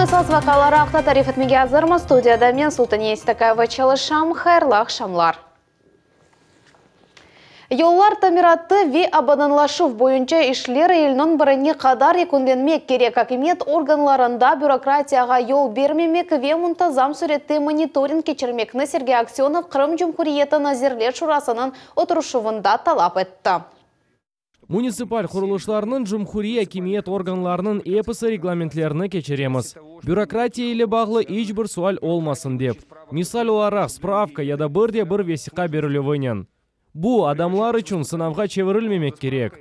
Esas vaqiaları aqta tarif etmege azırmız. Studiyada men, Sultaniye Seytakayeva çalışam. Hayırlı aqşamlar. Yollar tamiratı ve abadanlaşuv boyunca işler iyülniñ birine qadar yekünlenmek kerek. Akimiyet organlarında bürokratiyağa yol bermemek ve muntazam sürette monitoring keçirmekni Sergey Aksönov Qırım Cumhuriyeti Nazirler Şurasınıñ oturışuvında talap etti. Munitsipal qurulışlarnıñ cumhuriy akimiyet organlarınıñ episi reglamentlerini keçiremiz, bürokratiya ile bağlı iç bir sual olmasın dep. Misal olaraq, spravka ya da bir de bir vesiqa berilüvinen. Bu, adamlar içün sınavğa çevirilmemek kerek.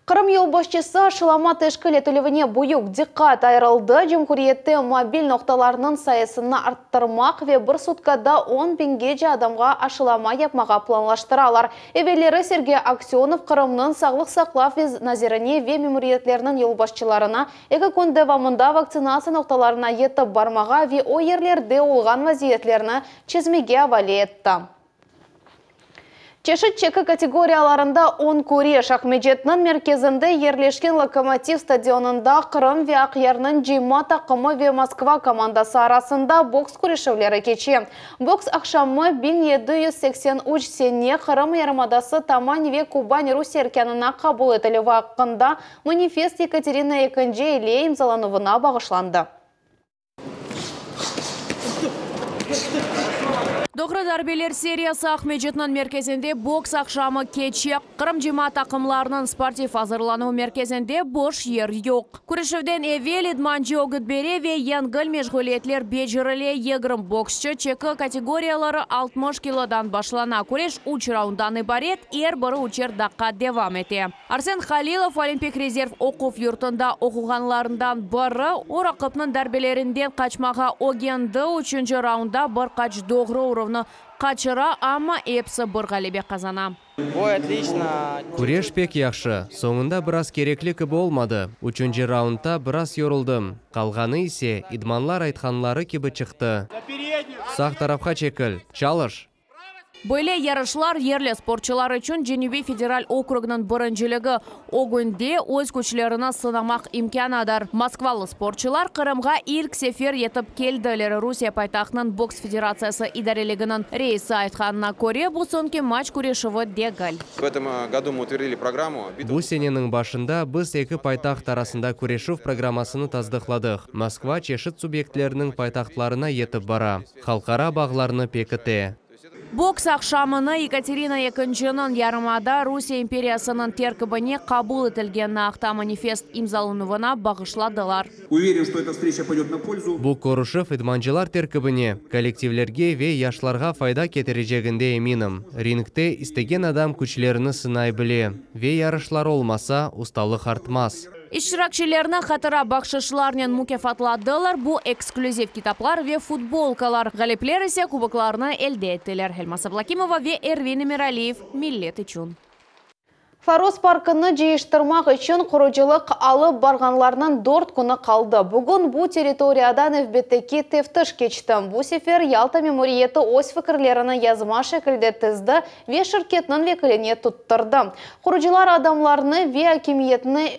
Qırım yolbaşçısı aşılama teşkil etilüvine büyük diqqat ayırıldı, cumhuriyette mobil noqtalarnıñ sayısını arttırmaq ve bir sutkada on biñgece adamğa aşılama yapmağa planlaştıralar. Evelleri Sergey Aksönov Qırımnıñ sağlıq saqlav nazirine ve memuriyetlerniñ yolbaşçılarına eki kün devamında vaktsinatsiya noqtalarına yetip barmağa ve o yerlerde olğan vaziyetlerni çezmege avale etti. Çeşit çeki kategoriyalarında on küreş Aqmecetniñ merkezinde yerleşken Lokomotiv stadionında Qırım ve Aqyarnıñ cıyma taqımı ve Moskva komandası arasında boks küreşevleri keçe. Boks aqşamı 1783 sene Qırım yarımadası Taman ve Kuban Rusiye erkânına qabul etilüvi aqqında manifest Yekaterina Ekinci ile imzalanuvına bağışlandı. Doğru darbeler seriyası Aqmescitniñ merkezinde boks aqşamı keçe. Qırım cemaat taqımlarınıñ sportiv azırlanuv merkezinde boş yer yoq. Küreşüvden evel idmancı ögüt bere ve yengil meşğuliyetler becerile. 20 boksçı çeki kategoriyaları 60 kilodan başlana. Küreş üç raunddan ibaret, er biri üçer daqqa devam ete. Arsen Halilov, Olimpik rezerv oquv yurtunda oquğanlarından biri, o raqipniñ darbelerinden qaçmağa ögendi, üçünci raundda bir qaç doğru uruvnı qaçıra, amma episi bir ğalebe qazana. Boy otliçno. Küreş pek yahşı, soñunda biraz kerekli kibi olmadı, üçünci raundda biraz yoruldım, qalğanı ise, idmanlar aytqanları kibi çıqtı. Sağ tarafqa çekil, çalış! Böyle yarışlar yerli sportçular içün Cenübiy federal okrugınıñ birinciligi ögünde öz küçlerini sınamaq imkânıdır. Moskvalı sportçular Qırımğa ilk sefer yetip keldiler. Rusiye paytahtınıñ boks federatsiyası idareliginiñ reisi aytqanına köre, bu soñki maç küreşüvi degil. V etom godu mı utverdili programmu. Bu seneniñ başında biz eki paytaht arasında küreşüv programmasını tasdıqladıq. Moskva çeşit subyektlerniñ paytahtlarına yetip bara. Halqara bağlarnı pekite. Boks aqşamını Yekaterina Ekinciniñ yarımada Rusiye imperiyasınıñ terkibine qabul etilgenini aqta manifest imzalanuvına bağışladılar. Uveren, çto eta vstreça poydet na polzu. Bu körüşüv idmancılar terkibine, kollektivlerge ve yaşlarğa fayda ketireceginde eminim. Ringte istegen adam küçlerini sınay bile ve yarışlar olmasa, ustalıq artmaz. İştirakçilerni hatıra bahşışlarnen mukâfatladılar, bu eksklüziv kitaplar ve futbolkalar. Ğalipler ise kuboklarnı elde ettiler. Elmaz Ablâkimova ve Ervin Emiraliyev, Millet içün. Foros parkını cıyıştırmaq içün qurucılıq alıp barğanlarnıñ dört künü qaldı. Bugün bu territoriyada nevbetteki teftiş keçti. Bu sefer Yalta memuriyeti öz fikirlerini yazma şekilde tizdi ve şirketniñ vekiline tuttırdı. Qurucılar adamlarnı ve akimiyetni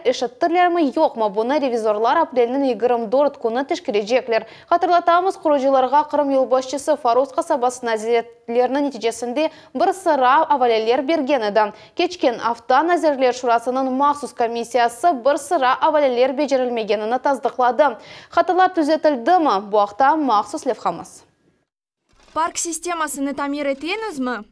eşittirlermi, yoqmı, bunı revizorlar aprelniñ 24 künü teşkerecekler. Hatırlatamız, qurucılarğa Qırım yolbaşçısı Foros qasabası naziretleriniñ neticesinde bir sıra avaleler bergen edi. Keçken afta Nazirler Şurasınıñ mahsus komissiyası bir sıra avaleler becerilmegenini tasdıqladı. Hatalar tüzetildimi? Bu aqta mahsus levhamız. Park sistemasını tamir eteñizmi?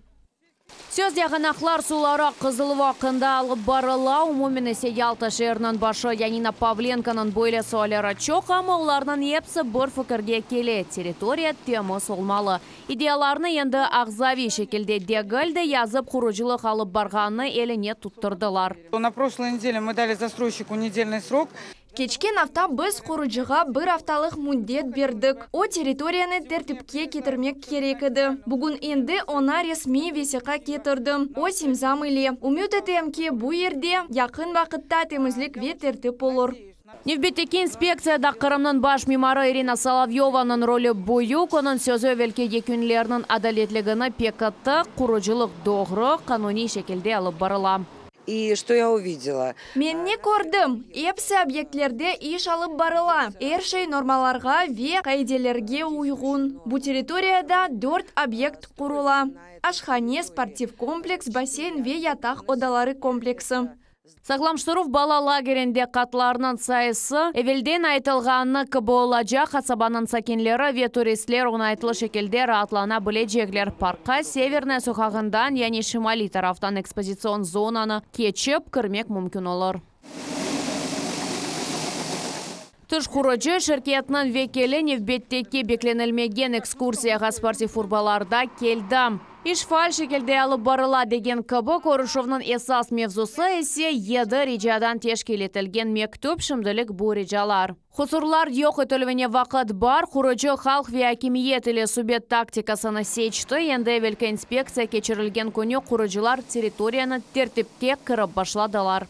Söz yağanaqlar suvları aqızıluvı aqqında alıp barıla. Umumen ise Yalta şeeriniñ başı Yanina Pavlenkonıñ böyle sualleri çoq, amma olarnıñ episi bir fikirge kele, territoriya temiz olmalı. İdeyalarnı endi ağzaviy şekilde degil de, yazıp qurucılıq alıp barğanını eline tuttırdılar. Na proşlой неделе мы дали застройщику недельный срок. Keçken afta biz qurucığa bir aftalıq müddet berdik. O, territoriyanı tertipke ketirmek kerek edi. Bugün endi oña resmiy vesiqa ketirdim, öz imzam ile. Ümüt etem ki, bu yerde yaqın vaqıtta temizlik ve tertip olur. Nevbetteki inspektsiyada Qırımnıñ baş mimarı İrina Solovyovanıñ rolü büyük. Onıñ sözü evelki yekünlerniñ adaletligini pekitti, qurucılıq doğru, qanuniy şekilde alıp barıla. И что я увидела? Men ne kördim? Episi obyektlerde iş alıp barıla. Er şey normalarğa ve qaidelerge uyğun. Bu territoriyada dört obyekt qurula, aşhane, sportiv kompleks, basseyn ve yataq odaları kompleksi. Sağlamştıruv bala lagerinde qatlarnıñ sayısı evelden aytılğanı kibi olacaq, qasabanıñ sakinleri ve turistler oñaytlı şekilde raatlana bilecekler. Parkqa Severnaya soqağından, yani şimaliy taraftan ekspozitsion zonanı keçip kirmek mümkün olur. Tış qurucı şirketiniñ vekili nevbetteki beklenilmegen ekskursiyağa sportiv urbalarda keldi. İş faal şekilde alıp barıla degen kibi, körüşüvniñ esas mevzusı ise yedi ricadan teşkil etilgen mektüp, şimdilik bu ricalar. Husurlar yoq etilüvine vaqıt bar, qurucı halq ve akimiyet ile subet taktikasını seçti, endi evelki inspektsiya keçirilgen künü qurucılar territoriyanı tertipke kirip başladılar.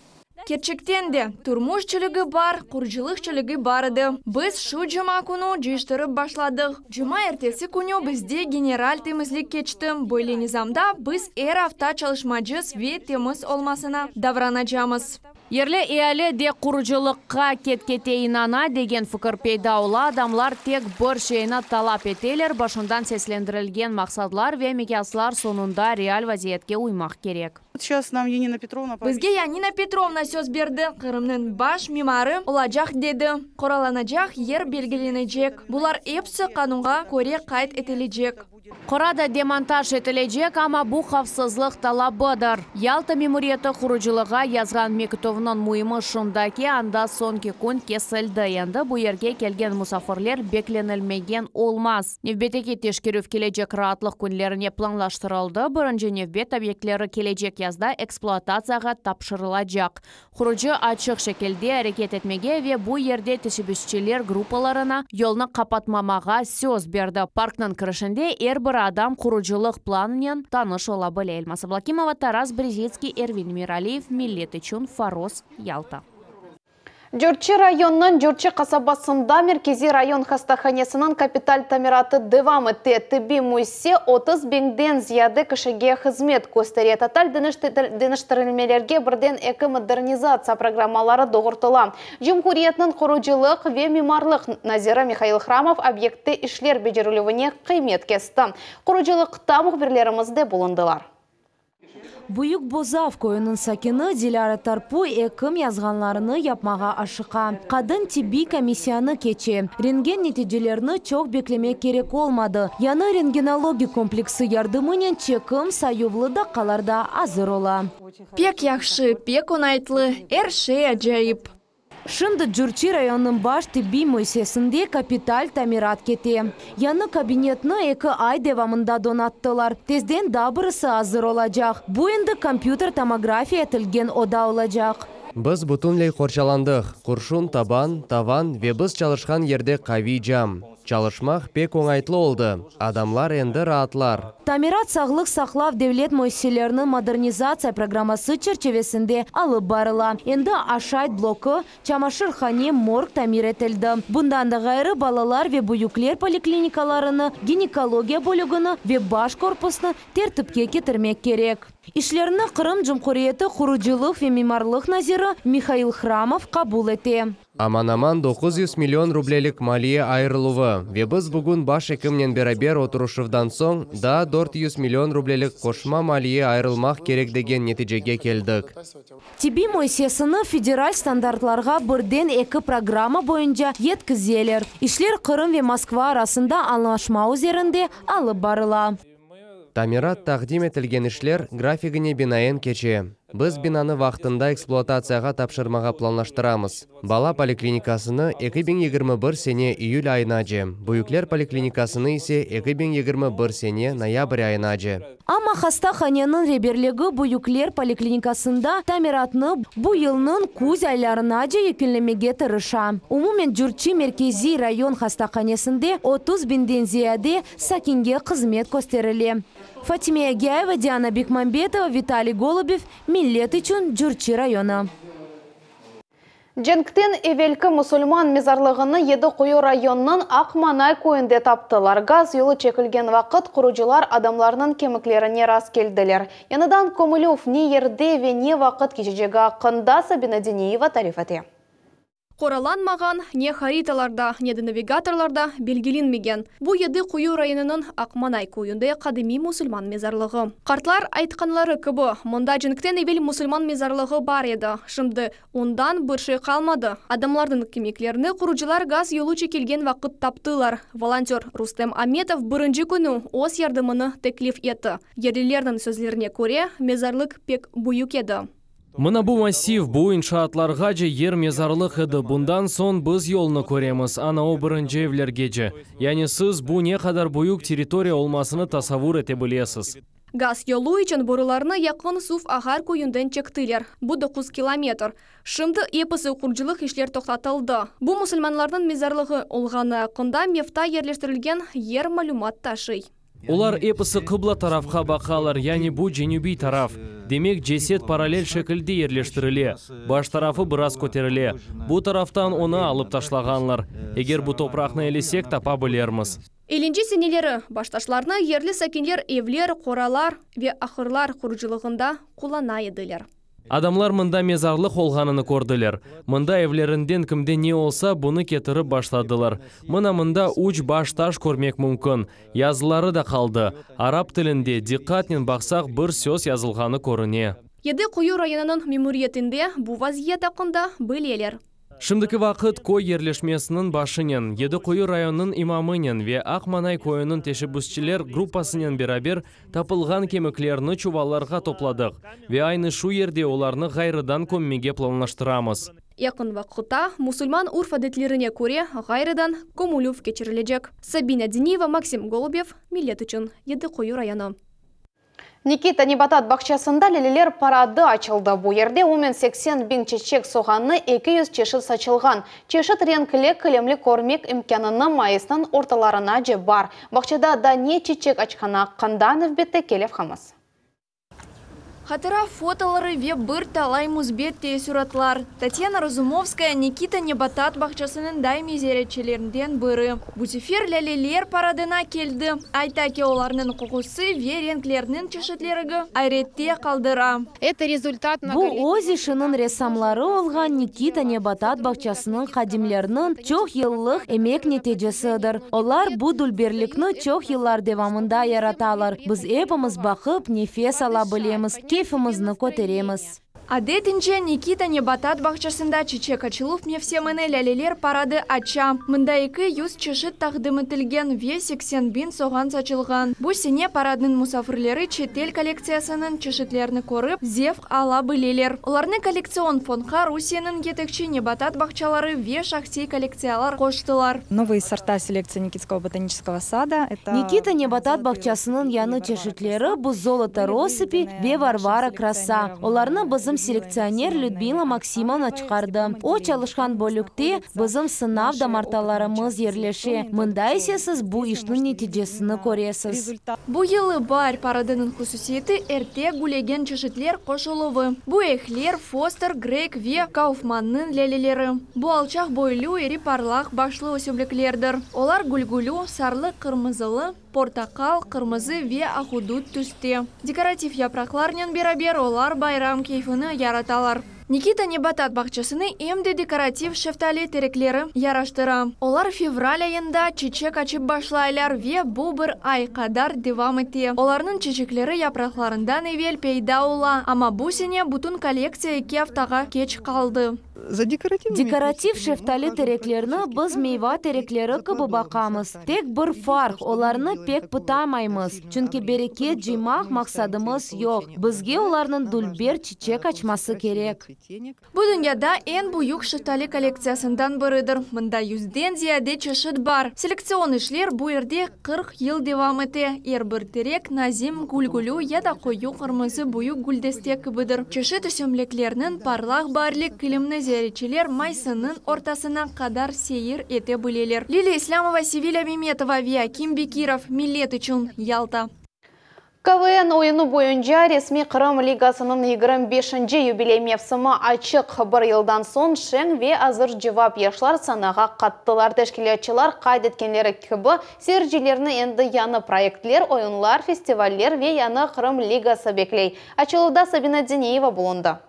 Kerçekten de, turmuş çölügi bar, qurucılıq çölügi bar edi. Biz şu cuma künü cıyıştırıp başladıq. Cuma ertesi künü bizde general temizlik keçti. Böyle nizamda biz er afta çalışmacız ve temiz olmasına davranacamız. Yerli eali de qurucılıqqa ket-kete inana, degen fikir peyda ola, adamlar tek bir şeyni talap eteler, başından seslendirilgen maqsadlar ve miqyaslar soñunda real vaziyetke uymaq kerek. Bizge Yanina Petrovna söz berdi, Qırımnıñ baş mimarı olacaq dedi. Qoralanacaq yer belgilenecek. Bular episi qanunğa köre qayd etilecek. Qora da demontaj etilecek, amma bu havfsızlıq talabıdır. Yalta memuriyeti qurucılığa yazğan mektüvniñ müimi şunda ki, anda soñki kün kesildi, endi bu yerge kelgen musafirler beklenilmegen olmaz. Nevbetteki teşkerüv kelecek raatlıq künlerine planlaştırıldı, birinci nevbet obyektleri kelecek yazda ekspluatatsiyağa tapşırılacaq. Qurucı açıq şekilde areket etmege ve bu yerde teşebbüsçiler gruppalarına yolnı qapatmamağa söz berdi. Parknıñ kirişinde er bir adam qurucılıq planınen tanış ola bile. Elmaz Ablâkimova, Taras Brezitskiy, Ervin Emiraliyev, Millet içün, Foros, Yalta. Curçı rayonınıñ Curçı qasabasında merkeziy rayon hastahanesiniñ kapital tamiratı devam ete. Tibbiy müessise 30 biñden ziyade kişige hızmet köstere. Total deñiştirilmelerge birden eki modernizatsiya programmaları doğurtıla. Cumhuriyetniñ qurucılıq ve mimarlıq naziri Mihail Hramov obyektte işler becerilüvine qıymet kesti. Qurucılıqta mühbirlerimiz de bulundılar. Büyük Bozav köyüniñ sakini Dilâra Tarpu ekim yazğanlarını yapmağa aşıqa. Qadın tibbiy komissiyanı keçe. Rentgen neticelerini çoq beklemek kerek olmadı. Yañı rentgenologik kompleksi yardımınen çekim sayuvlı daqqalarda azır ola. Pek yahşı, pek oñaytlı, er şey acayip. Şimdi Curçı rayonınıñ baş tibbiy müessisesinde kapital tamirat kete. Yañı kabinetni eki ay devamında donattılar. Tezden daa birisi azır olacaq. Bu endi kompyuter tomografiya etilgen oda olacaq. Biz bütünley qorçalandıq, qurşun taban, tavan ve biz çalışqan yerde qaviy cam. Çalışmaq pek oñaytlı oldı, adamlar endi raatlar. Tamirat Sağlıq saqlav devlet müessiseleriniñ modernizatsiya programması çerçivesinde alıp barıla. Endi aşayt bloku, çamaşırhane, morg tamir etildi. Bundan da ğayrı, balalar ve büyükler poliklinikalarını, ginekologiya bölügini ve baş korpusnı tertipke ketirmek kerek. İşlerni Qırım Cumhuriyeti qurucılıq ve mimarlıq naziri Mihail Hramov qabul ete. Aman-aman 900 million rublelik maliye ayırıluvı ve biz bugün baş ekimnen beraber oturışuvdan soñ daa 400 million rublelik qoşma maliye ayırılmaq kerek degen neticege keldik. Tibbiy müessisesini federal standartlarğa birden eki programma boyunca yetkizeler. İşler Qırım ve Moskva arasında añlaşma üzerinde alıp barıla. Tamirat taqdim etilgen işler grafigine binaen keçe. Biz binanı vaqtında ekspluatatsiyağa tapşırmağa planlaştıramız. Bala poliklinikasını 2021 sene iyül ayınace, büyükler poliklinikasını ise 2021 sene noyabr ayınace. Amma hastahaneniñ reberligi büyükler poliklinikasında tamiratnı bu yılnıñ küz aylarınace yekünlemege tırışa. Umumen Curçı merkeziy rayon hastahanesinde 30 biñden ziyade sakinge hızmet kösterile. Fatime Agayeva, Diana Bekmambetova, Vitaliy Golubev, Millet içün, Curçı rayonı. Cenkten evelki musulman mezarlığını Yedi Quyu rayonınıñ Aq Manay köyünde taptılar. Gaz yolu çekilgen vaqıt qurucılar adamlarnıñ kemiklerine rastkeldiler. Yañıdan kömülüv ne yerde ve ne vaqıt keçecegi aqqında Sabina Deniyeva tarif ete. Qoralanmağan, ne haritalarda, ne de navigatorlarda belgilenmegen. Bu Yedi Quyu rayonınıñ Aq Manay köyünde qadimiy musulman mezarlığı. Qartlar aytqanları kibi, mında cenkten evel musulman mezarlığı bar edi. Şimdi ondan bir şey qalmadı. Adamlarnıñ kemiklerini qurucılar gaz yolu çekilgen vaqıt taptılar. Volontör Rustem Ametov birinci künü öz yardımını teklif etti. Yerlilerniñ sözlerine köre, mezarlıq pek büyük edi. Mına bu massiv, bu inşaatlarğace yer mezarlıq edi, bundan soñ biz yolnı köremiz, ana o birinci evlergece. Yani siz bu ne qadar büyük territoriya olmasını tasavvur ete bilesiz. Gaz yolu içün borularnı yaqın Suv Ağar köyünden çektiler, bu doquz kilometr. Şimdi episi qurucılıq işler toqtatıldı. Bu musulmanlarnıñ mezarlığı olğanı aqqında mevta yerleştirilgen yer malümat taşıy. Olar episi qıbla tarafqa baqalar, yani bu cenübiy taraf. Demek, ceset parallel şekilde yerleştirile, baş tarafı biraz köterile. Bu taraftan onı alıp taşlağanlar. Eger bu topraqnı elesek, tapa bilermiz. Ellinci seneleri baştaşlarnı yerli sakinler evler, qoralar ve ahırlar qurucılığında qullana ediler. Adamlar mında mezarlıq olğanını kördiler. Mında evlerinden kimde ne olsa, bunı ketirip başladılar. Mına mında üç baş taş körmek mümkün. Yazıları da qaldı. Arap tilinde, diqqatnen baqsaq, bir söz yazılğanı körüne. Yedi Quyu rayonınıñ memuriyetinde bu vaziyet aqqında bileler. Şimdiki vaqıt köy yerleşmesiniñ başınen, Yedi Quyu rayonınıñ imamınen ve Aq Manay köyüniñ teşebbüsçiler gruppasınen beraber tapılğan kemiklerni çuvallarğa topladıq ve aynı şu yerde olarnı ğayrıdan kömmege planlaştıramız. Yaqın vaqıtta musulman urf-adetlerine köre ğayrıdan kömülüv keçirilecek. Sabina Diniyeva, Maksim Golubev, Millet içün, Yedi Quyu rayonı. Nikita nebatat bağçasında lâleler paradı açıldı. Bu yerde umumen 80 biñ çeçek soğannı 200 çeşit saçılğan. Çeşit renkli kilimli körmek imkânını mayısnıñ ortalarınace bar. Bağçada daa ne çeçek açqanı aqqında nevbetteki levhamız. Hatıra fotoları ve bir talay müsbet teessüratlar. Tatyana Razumovskaya Nikita nebatat bağçasınıñ daimiy ziyaretçilerinden biri. Bu sefer lâleler paradına keldi. Ayta ki, olarnıñ qoqusı ve renklerniñ çeşitlerigi ayrette qaldıra. Bu öz işiniñ ressamları olğan Nikita nebatat bağçasınıñ hadimleriniñ çoq yıllıq emek neticesidir. Olar bu dülberlikni çoq yıllar devamında yaratalar. Biz epimiz baqıp, nefes ala bilemiz, keyfimizni köteremiz. Adetince, Nikita nebatat bağçasında çiçek açıluv mevsimini lâleler paradı aça. Mında 200 çeşit taqdim etilgen ve 80 biñ soğan saçılğan. Bu sene paradnıñ musafirleri çetel kollektsiyasınıñ çeşitlerini körip, zevq ala bileler. Olarnı kollektsion fondqa Rusiyeniñ yetekçi nebatat bağçaları ve şahsiy kollektsiyalar qoştılar. Novые sorta selektsiya Nikitskogo botaniçeskogo sada, это. Nikita nebatat bağçasınıñ yañı çeşitleri, bu Zoloto rossıpi ve Varvara krasa. Olarnı bizim selektsioner Lüdmila Maksimovna çıqardı. O çalışqan bölükte bizim sınav damartalarımız yerleşe, mında ise siz bu işniñ neticesini köresiz. Bu yılı baar paradınıñ hususiyeti erte gülegen çeşitler qoşuluvı. Bu Ehler, Foster, Greg ve Kaufmannıñ lâleleri. Bu alçaq boylu, iri parlaq başlı ösümliklerdir. Olar gülgülü, sarılı-qırmızılı, portaqal, qırmızı ve ahudut tüste. Dekorativ yapraqlarnen beraber olar bayram keyfini yaratalar. Nikita nebatat bağçasını em de dekorativ şeftali terekleri yaraştıra. Olar fevral ayında çiçek açıp başlaylar ve bu bir ay qadar devam ete. Olarnıñ çiçekleri yapraqlarından evel peyda ola, amma bu sene bütün kollektsiya eki aftağa keç qaldı. Dekorativ şeftali tereklerini biz meyva terekleri kibi baqamız. Tek bir farq, olarnı pek pıtamaymız, çünki bereket cıymaq maqsadımız yoq. Bizge olarnıñ dülber çiçek açması kerek. Bu dünyada eñ büyük şeftali kollektsiyasından biridir, mında yüzden ziyade çeşit bar. Selektsion işler bu yerde 40 yıl devam ete. Er bir terek nazim, gülgülü ya da qoyu qırmızı büyük güldeste kibidir. Çeşit ösümliklerniñ parlaq baarlik kilimni ziyaretçiler maysınıñ ortasına qadar seyir ete bileler. Liliya İslâmova, Sevilâ Memetova ve Akim Bekirov, Millet içün, Yalta. KVN oyunı boyunca resmiy Qırım ligasınıñ 25-nci yubiley mevsimi açıq. Bir yıldan soñ şeñ ve azırcevap yaşlar sanağa qattılar. Teşkilâtçılar qayd etkenleri kibi, seyircilerni endi yañı proyektler, oyunlar, festivaller ve yañı Qırım ligası bekley. Açıluvda Sabina Dineyeva bulundı.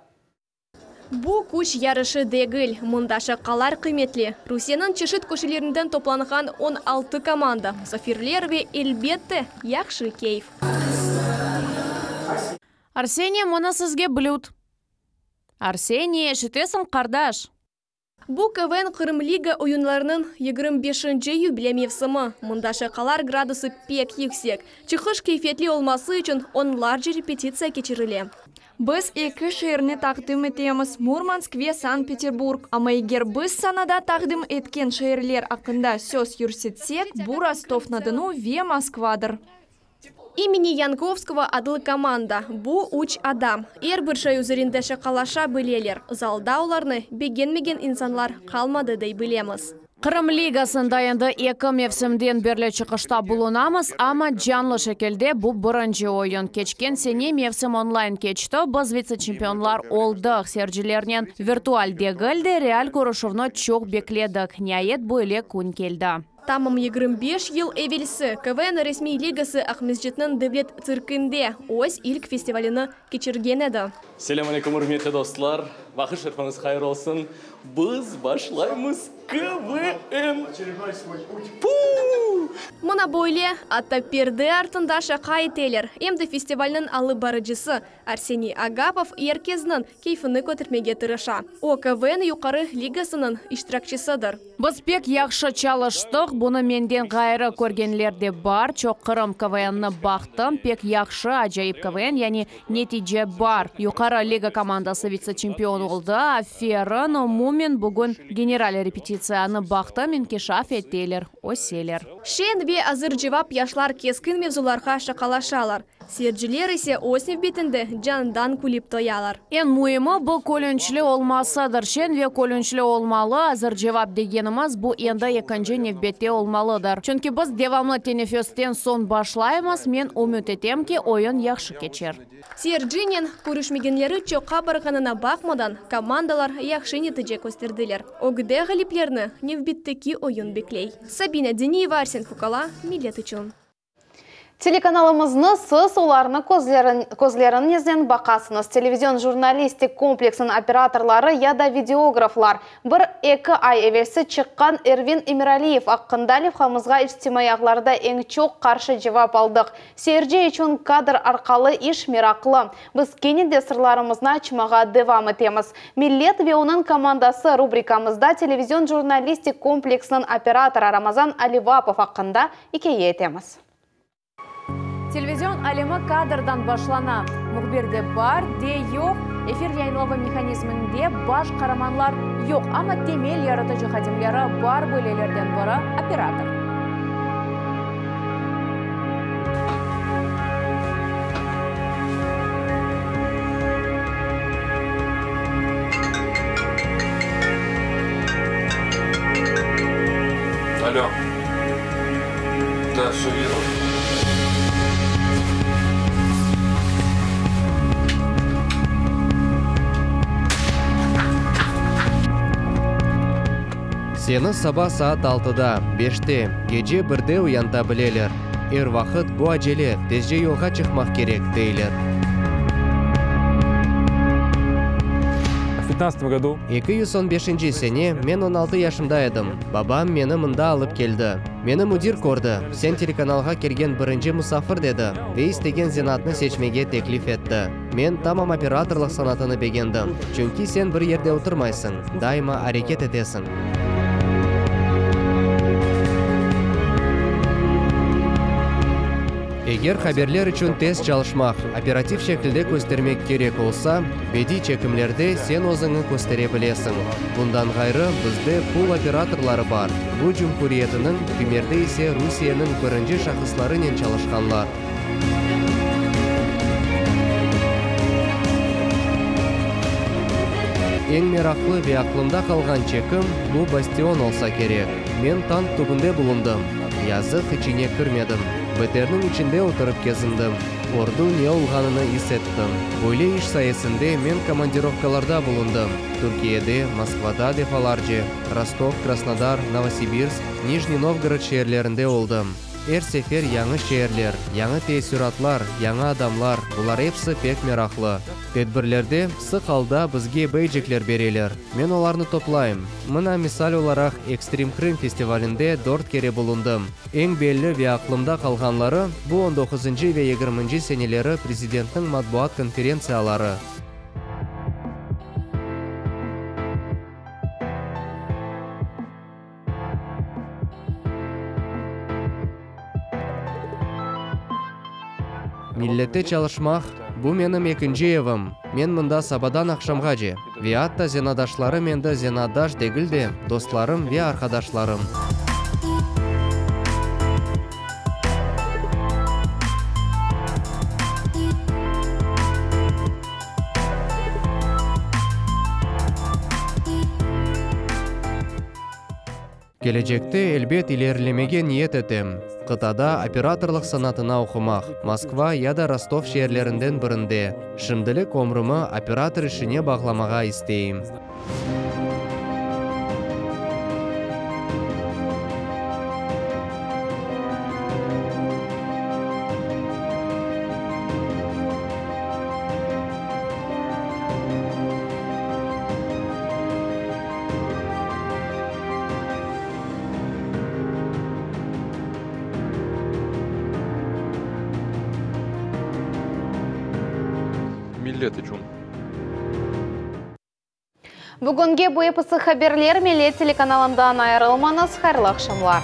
Bu küç yarışı degil, mında şaqalar qıymetli. Rusiyeniñ çeşit köşelerinden toplanğan 16 komanda, musafirler ve, elbette, yahşı keyf. Arseniy, mına sizge blüt. Arseniy, eşitesiñ, qardaş? Bu KVN Qırım Liga oyunlarınıñ 25-nci yubiley mevsimi. Mında şaqalar gradusı pek yüksek. Çıqış keyfiyetli olması içün onlarca repetitsiya keçirile. Biz eki şeerni taqdim etemiz, Murmansk ve Sankt-Peterburg. Amma eger biz sanada taqdim etken şeerler aqqında söz yürsetsek, bu Rostov-na-Donu ve Moskvadır. İmeni Yankovskogo adlı komanda. Bu üç adam. Er bir şey üzerinde şaqalaşa bileler. Zalda olarnı begenmegen insanlar qalmadı, dey bilemiz. Qırım ligasında endi eki mevsimden berli çıqışta bulunamız, amma canlı şekilde bu birinci oyun. Keçken sene mevsim onlayn keçti, biz vitse-çempionlar oldıq. Seyircilernen virtual degil de, real körüşüvni çoq bekledik. Niayet, böyle kün keldi. Tamam 25 yıl evelsi KVN resmiy ligası Aqmescitniñ devlet tsirkinde öz ilk festivalini keçirgen edi. Selâm aleyküm, ürmetli dostlar! Vaqıt şerfiñiz hayır olsun! Biz başlaymız KVN! Puu! Mına böyle, atta perde artında şaqa eteler. Em de festivalniñ alıp barıcısı Arseniy Agapov er kesniñ keyfini kötermege tırışa. O, KVN Yuqarı ligasınıñ iştirakçisidir. Biz pek yahşı çalıştıq, bunı menden ğayrı körgenler de bar, çoq Qırım KVN-ni baqtım, pek yahşı, acayip KVN, yani netice bar. Yuqarı liga komandası vitse-çempion oldı, aferin, umumen bugün general repetitsiyanı baqtım, inkişaf eteler, öseler. Şeñ ve azırcevap yaşlar keskin mevzularğa şaqalaşalar. Seyirciler ise öz nevbetinde candan külip toyalar. Eñ müimi, bu külünçli olmasıdır. Şeñ ve külünçli olmalı, azırcevap degenimiz, bu endi ekinci nevbette olmalıdır. Çünki biz devamlı teneffüsten soñ başlaymız, men ümüt etem ki, oyun yahşı keçer. Seyircinen körüşmegenleri çoqqa barğanına baqmadan, komandalar yahşı netice kösterdiler. Ögde ğaliplerni nevbetteki oyun bekley. Sabina Diniyeva, Arsen Fukala, Millet içün. Telekanalımıznı siz olarnı közleriñiznen baqasıñız, televizion jurnalistik kompleksiniñ operatorları ya da videograflar. Bir eki ay evelsi çıqqan Ervin Emiraliyev aqqında levhamızğa içtimaiy ağlarda eñ çoq qarşı cevap aldıq. Seyirci içün kadr arqalı iş meraqlı. Biz kene de sırlarımıznı açmağa devam etemiz. Millet ve onıñ komandası rubrikamızda televizion jurnalistik kompleksiniñ operatorı Ramazan Alivapov aqqında ikâye etemiz. Televizion alemi kadrdan başlana. Mühbir de bar, de yoq, efir yayınlavı mehanizminde baş qaramanlar yoq, amma temel yaratıcı hadimleri bar, böylelerden biri, operator. Alo. Da, vse verno. Seni saba saat altıda, beşte, gece birde uyanta bileler. Er vaqıt bu acele, tezce yolğa çıqmaq kerek, deyler. 215-nci sene, men 16 yaşımda edim, babam meni mında alıp keldi. Meni müdir kördi, sen telekanalğa kelgen birinci musafir dedi ve istegen zenaatnı seçmege teklif etti. Men tamam operatorlıq sanatını begendim, çünki sen bir yerde oturmaysıñ, daima areket etesiñ. Eger haberler içün tez çalışmaq, operativ şekilde köstermek kerek olsa, bediy çekimlerde sen özüñi köstere bilesiñ. Bundan ğayrı, bizde pul operatorları bar, bu cumhuriyetiniñ, kimerde ise Rusiyeniñ birinci şahıslarınen çalışqanlar. Eñ meraqlı ve aqlımda qalğan çekim, bu Bastion olsa kerek. Men tank tübünde bulundım. Yazıq, içine kirmedim. BTRniñ içinde oturıp kezindim. Ordu ne olğanını is ettim. Böyle iş sayesinde men komandirovkalarda bulundım, Türkiyede, Moskvada defalarca, Rostov, Krasnodar, Novosibirsk, Nijniy Novgorod şeerlerinde oldım. Er sefer yañı şeerler, yañı teessüratlar, yañı adamlar, bular episi pek meraqlı. Tedbirlerde sıq alda bizge beycikler bereler, men olarnı toplayım. Mına, misal olaraq, Ekstrim Krım festivalinde dört kere bulundım. Eñ belli ve aqlımda qalğanları, bu on doquzıncı ve yigirminci seneleri prezidentniñ matbuat konferentsiyaları. Millette çalışmaq, bu menim ekinci evim. Men mında sabadan aqşamğace. Ve atta zenaatdaşlarım endi zenaatdaş degil de, dostlarım ve arqadaşlarım. Kelecekte, elbet, ilerilemege niyet etem, qıtada operatorlıq sanatına oqumaq, Moskva ya da Rostov şeerlerinden birinde. Şimdilik ömrümi operator işine bağlamağa isteyim. Millet içün. Bugünge bu episi haberler, Millet telekanalından ayırılmañız, hayırlı aqşamlar.